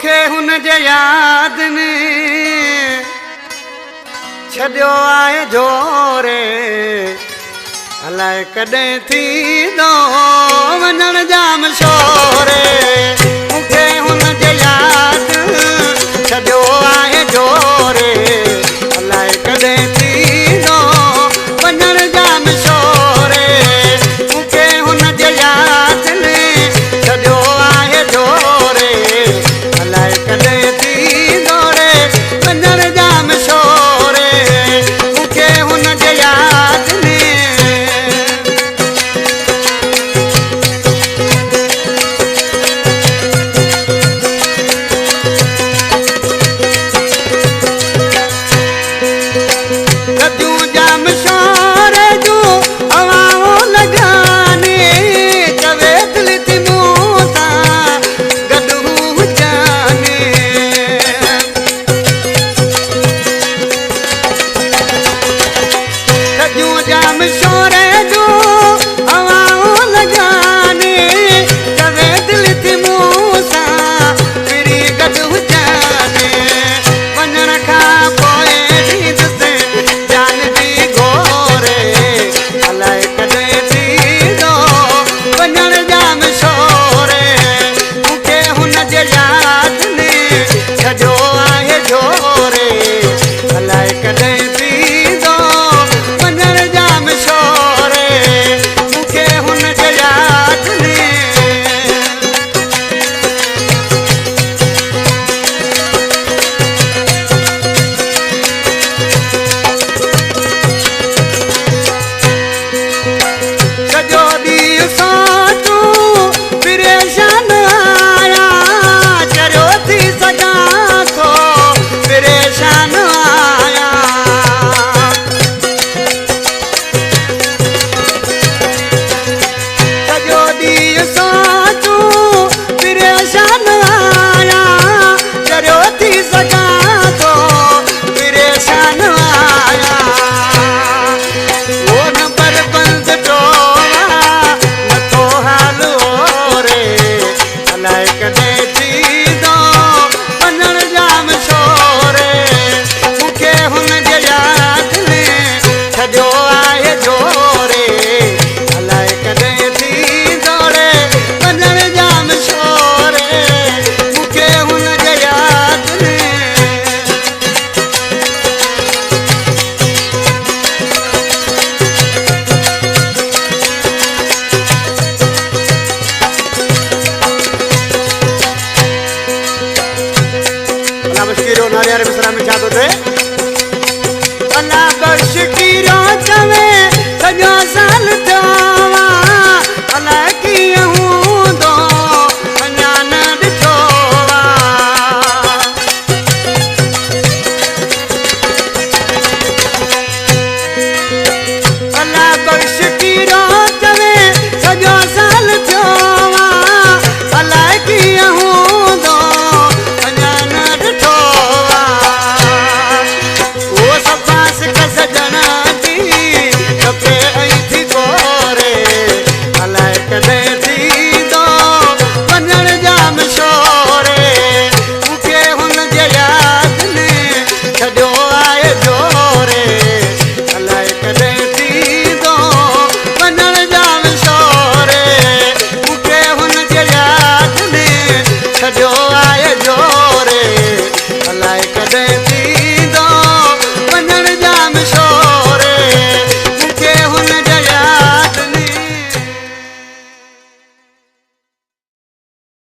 मूंखे हुन जे यादि छॾियो आहे जोरे, अलाए कॾहिं थींदो वञण जाम शोरे। मूंखे हुन जे यादि छॾियो आहे जोरे, अलाए कॾहिं थींदो वञण जाम शोरे। मूंखे हुन जे यादि छॾियो आहे जोरे, अलाए कॾहिं थींदो रे वञण जाम शोरे। मूंखे हुन जे यादि जाम शोरे जूं हवाऊं लॻाने, चवे दिलि थी मूंसां गॾु हुजाने। थदियूं जाम शोरे जूं हवाऊं लॻाने, चवे दिलि थी मूंसां फिरी गॾु हुजाने। वञण खां पोइ ॾींदुसि जान जी गोरे, अलाए कॾहिं थींदो वञण जाम शोरे। मूंखे हुन जे यादि छॾियो आहे जोरे, अलाए कॾहिं थींदो वञण जाम शोरे। मूंखे हुन जे यादि सॼो ॾींहुं सोचूं परेशान आहियां, चरियो थी सघां थो परेशान आहियां। सॼो ॾींहुं सोचूं परेशान आहियां, चरियो थी सघां थो परेशान आहियां। ओ नंबर बंदि पियो आहे नथो हाल ओरे, अलाए कॾहिं थींदो वञण जाम शोरे। मूंखे हुन जे यादि छॾियो आहे जोरे, अलाए कॾहिं थींदो रे वञण जाम शोरे। मूंखे हुन जे यादि अला मुश्किल नारियारे मिसरा में छा थो थिए।